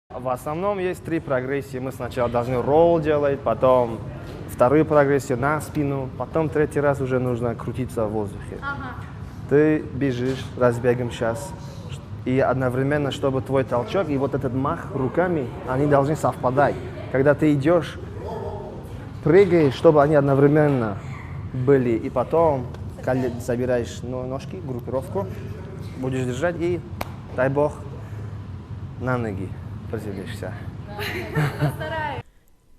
В основном есть три прогрессии. Мы сначала должны ролл делать, потом вторую прогрессию на спину, потом третий раз уже нужно крутиться в воздухе. Ты бежишь разбегом сейчас, и одновременно, чтобы твой толчок и вот этот мах руками, они должны совпадать. Когда ты идешь, прыгаешь, чтобы они одновременно были, и потом забираешь ножки, группировку, будешь держать и, дай бог, на ноги приземлишься.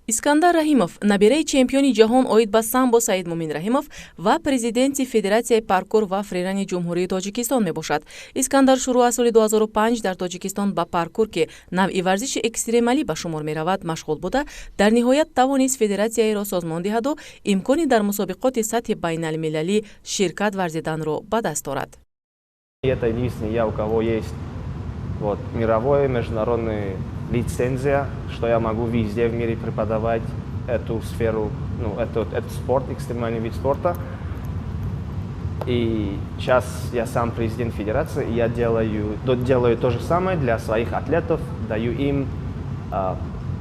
Искандар Раҳимов, набираи чемпиони ҷаҳон оид ба самбо Саидмумин Раҳимов ва президенти Федератсияи паркур ва фрирани Ҷумҳурии Тоҷикистон мебошад. Искандар шурӯъ аз соли 2005 дар Тоҷикистон ба паркур, ки навъи варзиши экстремалӣ ба шумор меравад, машғул буда, дар ниҳоят тавонист федератсияеро созмон диҳаду имкони дар мусобиқоти сатҳи байналмилалӣ ширкат варзиданро ба даст орад. Это единственный я, у кого есть вот мировой международный лицензия, что я могу везде в мире преподавать эту сферу, ну, этот спорт, экстремальный вид спорта. И сейчас я сам президент федерации, и я делаю то же самое для своих атлетов, даю им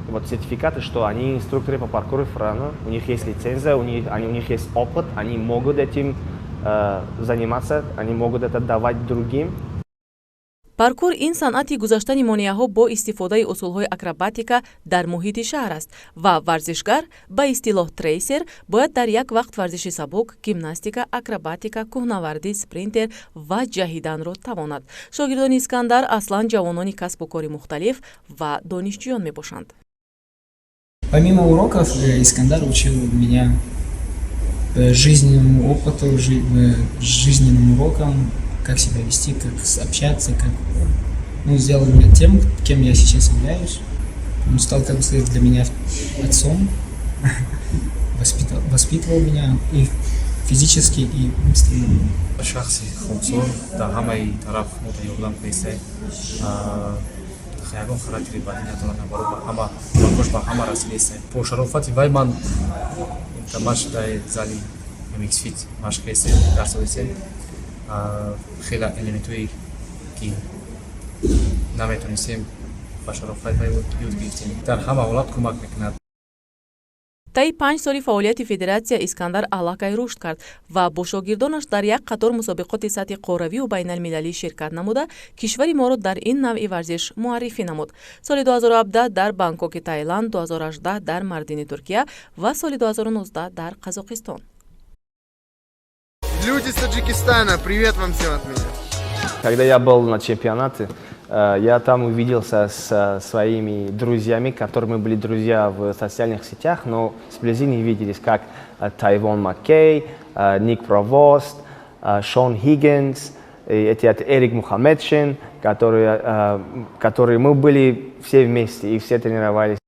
вот сертификаты, что они инструкторы по паркуру и фрирану, у них есть лицензия, у них есть опыт, они могут этим заниматься, они могут это давать другим. Паркур ин санъати гузаштани монеаҳо бо истифодаи усулҳои акробатика дар муҳити шаҳр аст ва варзишгар, ба истилоҳ трейсер, бояд дар як вақт варзиши сабук, гимнастика, акробатика, кӯҳнавардӣ, спринтер ва ҷаҳиданро тавонад. Шогирдони Искандар аслан ҷавонони касбу кори мухталиф ва донишҷӯён мебошанд. Помимо уроков, Искандар учил меня жизненному опыту, жизненным урокам, как себя вести, как общаться, как, ну, сделал меня тем, кем я сейчас являюсь. Он стал, как бы сказать, для меня отцом, воспитывал меня и физически, и умственно. Шахси хоксор, дар ҳамаи тараф мо да ёрдам кардистем, ягон характери бадӣ надорад, наоборот, ба ҳама кош ба ҳама расидистем. Бо шарофати вай ман машқ дар зали MXFit машқ кардистем, дарс додистем. Хеле элементҳое, ки наметонистем, ба шарофати вай ёд гирифтем. Дар ҳама ҳолат кӯмак мекунад. Таи 5 соли фаъолияти федератсия Искандар аллакай рушд кард ва бо шогирдонаш дар як қатор мусобиқоти сатҳи қорравию байналмилалӣ ширкат намуда, кишвари моро дар ин навъи варзиш муаррифӣ намуд. Соли 2017 дар Бангкоки Таиланд, 2018 дар Мардини Туркия ва соли 2019 дар Қазоқистон. Люди с Таджикистана, привет вам всем от меня. Когда я был на чемпионате, я там увиделся с своими друзьями, которыми мы были друзья в социальных сетях, но сблизи не виделись, как Тайвон Маккей, Ник Провост, Шон Хиггинс, и эти, Эрик Мухаммедшин, которые мы были все вместе и все тренировались.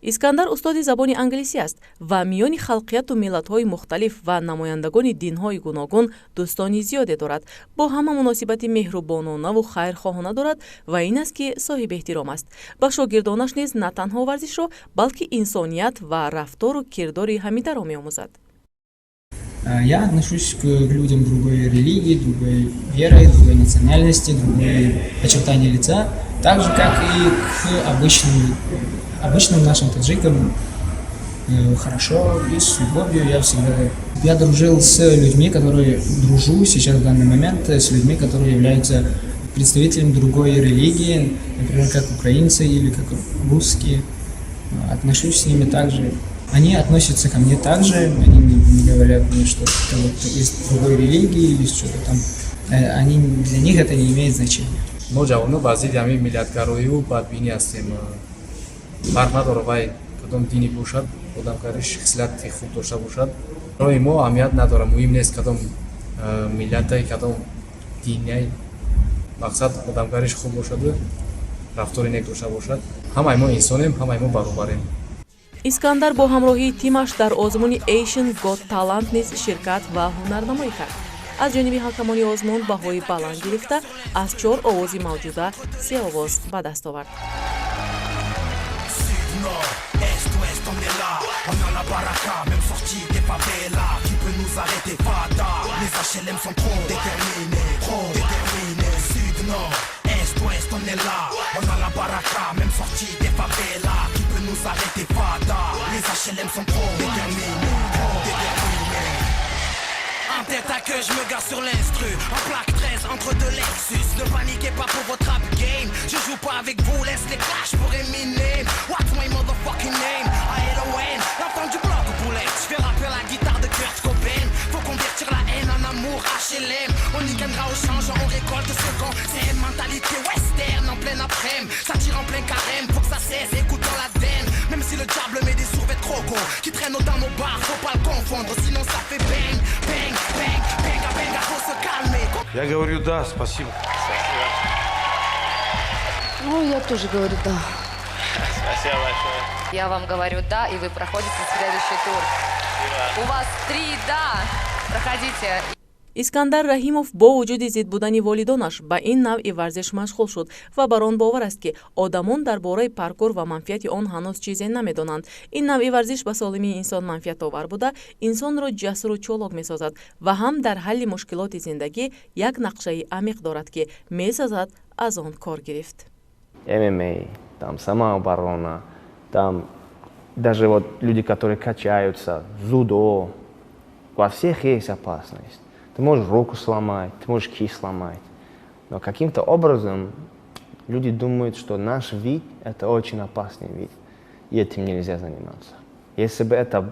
Искандар устоди забони англисӣ аст ва миёни халқияту миллатҳои мухталиф ва намояндагони динҳои гуногун дӯстони зиёде дорад. Бо ҳама муносибати меҳрубононаву хайрхоҳона дорад ва ин аст, ки соҳиби эҳтиром аст. Ба шогирдонаш низ на танҳо варзишро, балки инсоният ва рафтору кирдори ҳамидаро меомӯзад. Я отношусь к людям другой религии, другой веры, другой национальности, другой очертания лица, так же, как и к обычным нашим таджикам, хорошо и с любовью. Я всегда, я дружил с людьми, которые, дружу сейчас в данный момент с людьми, которые являются представителями другой религии, например, как украинцы или как русские. Отношусь с ними также. Они относятся ко мне также, они не говорят мне, что ты вот из другой религии или что-то там. Они, для них это не имеет значения. Мо ҷавонон ба зидди ҳамин миллатгароию бадбинӣ ҳастем. Фарқ надорад, вай кадом динӣ бошад, одамкариш хислати хуб дошта бошад, барои мо аҳамият надорад. Муҳим нест, кадом миллатай, кадом динай, мақсад одамкариш хуб бошаду рафтори нек дошта бошад. Ҳамаи мо инсонем, ҳамаи мо баробарем. Искандар бо ҳамроҳии тимаш дар озмуни Asian Got Talent низ ширкат ва ҳунарнамоӣ кард. Аз ҷониби ҳакамони озмун баҳои баланд гирифта, аз чор овози мавҷуда се овоз ба даст овард. Nord, est, ouest, on est là. On a la baraka, même sorti des favelas. Qui peut nous arrêter, fada? Les HLM sont trop déterminés, trop déterminés. Sud, nord, est, ouest. Ouest, on est là. On a la baraka, même sorti des favelas. Qui peut nous arrêter, fada? Les HLM sont trop déterminés, trop déterminés. En tête à queue, je me gare sur l'instru. En plaque 13, entre deux Lexus. Ne paniquez pas pour votre rap game. Je joue pas avec vous, laisse les clashs pour Eminem. What's my motherfucking name? A-L-O-N, l'enfant du bloc poulet. Je fais rapper la guitare de Kurt Cobain. Faut convertir la haine en amour, HLM. On y gagnera au change, on récolte ce qu'on. C'est une mentalité western en pleine après-midi. Ça tire en plein carême, faut que ça cesse. Écoutons la den. Même si le diable met des survêtements croco qui traînent dans nos bars, faut pas le confondre, sinon ça fait bang, bang, bang, bang, bang, faut se calmer. Я говорю да, спасибо. Ну, я тоже говорю «да». Спасибо большое. Я вам говорю «да», и вы проходите в следующий тур. У вас три «да». Проходите. Искандар Раҳимов бо вуҷуди зид будани волидонаш ба ин навъи варзиш машғул шуд ва бар он бовар аст, ки одамон дар бораи паркур ва манфиати он ҳанӯз чизе намедонанд. Ин навъи варзиш ба солимии инсон манфиатовар буда, инсонро ҷасуру чолок месозад ва ҳам дар ҳалли мушкилоти зиндагӣ як нақшаи амиқ дорад, ки месазад аз он кор гирифт. ММА, там самооборона, там даже вот люди, которые качаются, дзюдо, во всех есть опасность. Ты можешь руку сломать, ты можешь кисть сломать. Но каким-то образом люди думают, что наш вид – это очень опасный вид, и этим нельзя заниматься. Если бы это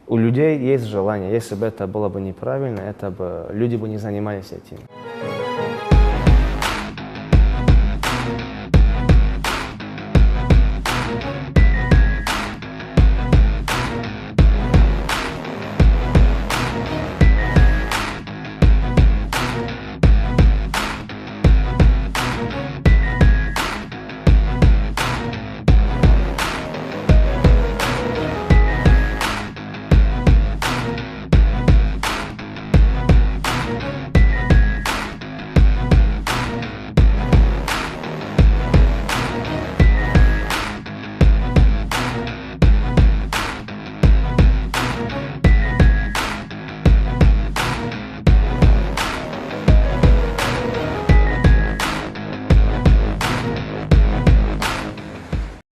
у людей есть желание, если бы это было бы неправильно, это бы люди бы не занимались этим.